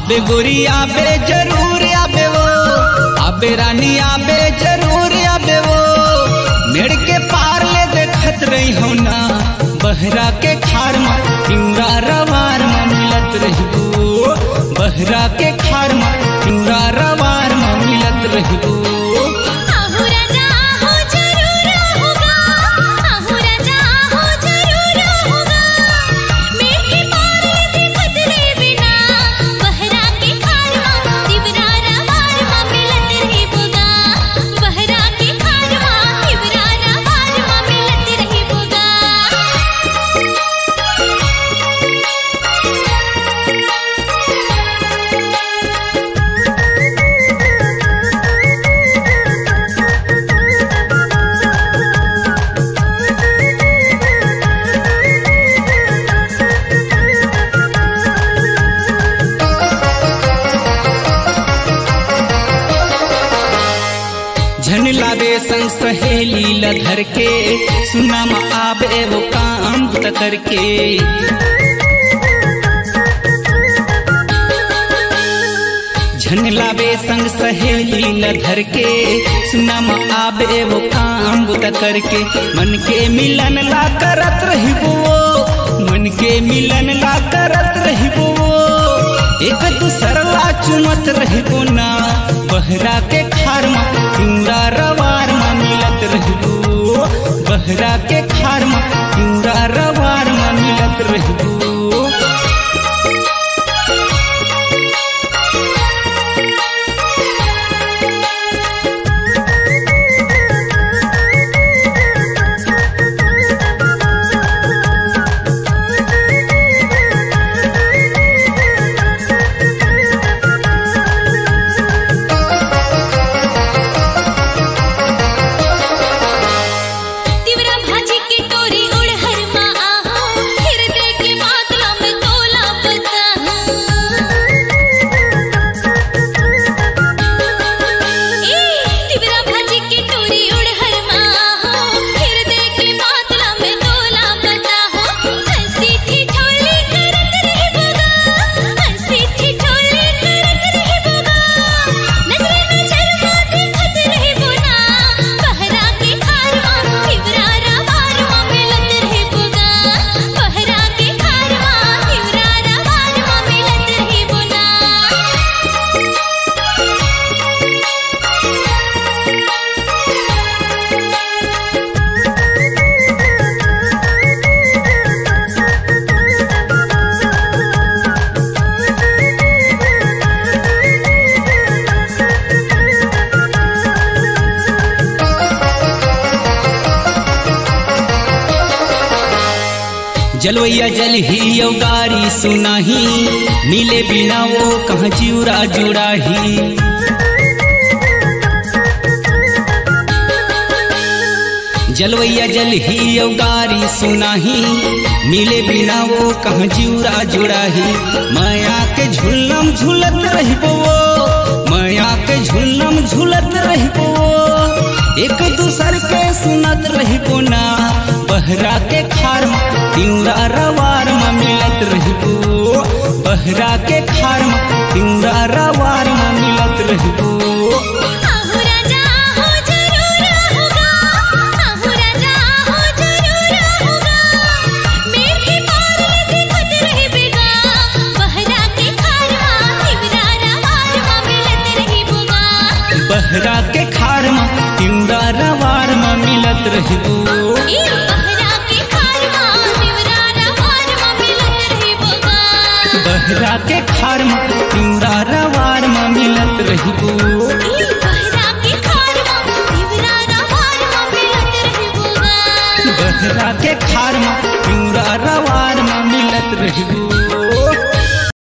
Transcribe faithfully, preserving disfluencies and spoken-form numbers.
आबे गोरी आबे जरूर आबे वो, आबे रानी आबे जरूर आबे वो। मेड़ के पार ले देखत रही हो ना, बहरा के खार मा तिंवरा रवार मा मिलत रहिबो। बहरा के खार मा तिंवरा रवार मा मिलत रहिबो। आहू राजा हो जरूर होगा, आहू राजा हो जरूर होगा। मेड़ के पार ले देखत रहिबे ना, बहरा के खार मा तिंवरा रवार मा मिलत रहिबो गा। बहरा के खार मा तिंवरा रवार मा मिलत रहिबो गा। झन लाबे संग सहेली ल धर के, सुना म आबे वो काम बुता करके। झन लाबे संग सहेली ल धर के, सुना म आबे वो काम बुता करके। मन के मिलन ला करत रहिबो, मन के मिलन ला करत रहिबो। एक दूसर ला चुमत रहिबो ना, बहरा के खार मा तिंवरा रवार मा मिलत रहिबो। बहरा के खार मा तिंवरा रवार मा मिलत रहिबो। तिंवरा भाजी के टोरी उड़हर मा आहो, हिरदे के मात ला मैं तोला बताहूँ। ए, तिंवरा भाजी के टोरी उड़हर मा आहो, हिरदे के मात ला मैं तोला बताहूँ। हंसी ठिठोली करत रहिबो गा, हंसी ठिठोली करत रहिबो गा। नजर नजर मा देखत रहिबो ना, बहरा के खार मा तिंवरा रवार मा मिलत रहिबो गा। बहरा के खार मा तिंवरा रवार मा मिलत रहिबो ना। जलवैया जलही अउ गारी सुनाही, मिले बिना वो कहाँ जिउरा जुड़ाही। जलवैया जलही अउ गारी सुनाही, मिले बिना वो कहाँ जिउरा जुड़ाही। मया के झुल्लम झुलत रहिबो वो, मया के झुल्लम झुलत रहिबो वो। एक दूसर के सुनत रहिबो ना, बहरा के खार मा तिंवरा रवार मा मिलत रहिबो। बहरा के खार मा तिंवरा रवार मा मिलत रहिबो। आहू राजा हो जरूर होगा, आहू राजा हो जरूर होगा। मेड़ के पार ले देखत रहिबे गा, बहरा के खार मा तिंवरा रवार मा मिलत रहिबो गा। बहरा के खार मा तिंवरा रवार मा मिलत रहिबो। ए, बहरा के खार मा तिंवरा रवार मा मिलत रहिबो गा। बहरा के खार मा तिंवरा रवार मा मिलत रहिबो। ए, बहरा के खार मा तिंवरा रवार मा मिलत रहिबो गा। बहरा के खार मा तिंवरा रवार मा मिलत रहिबो।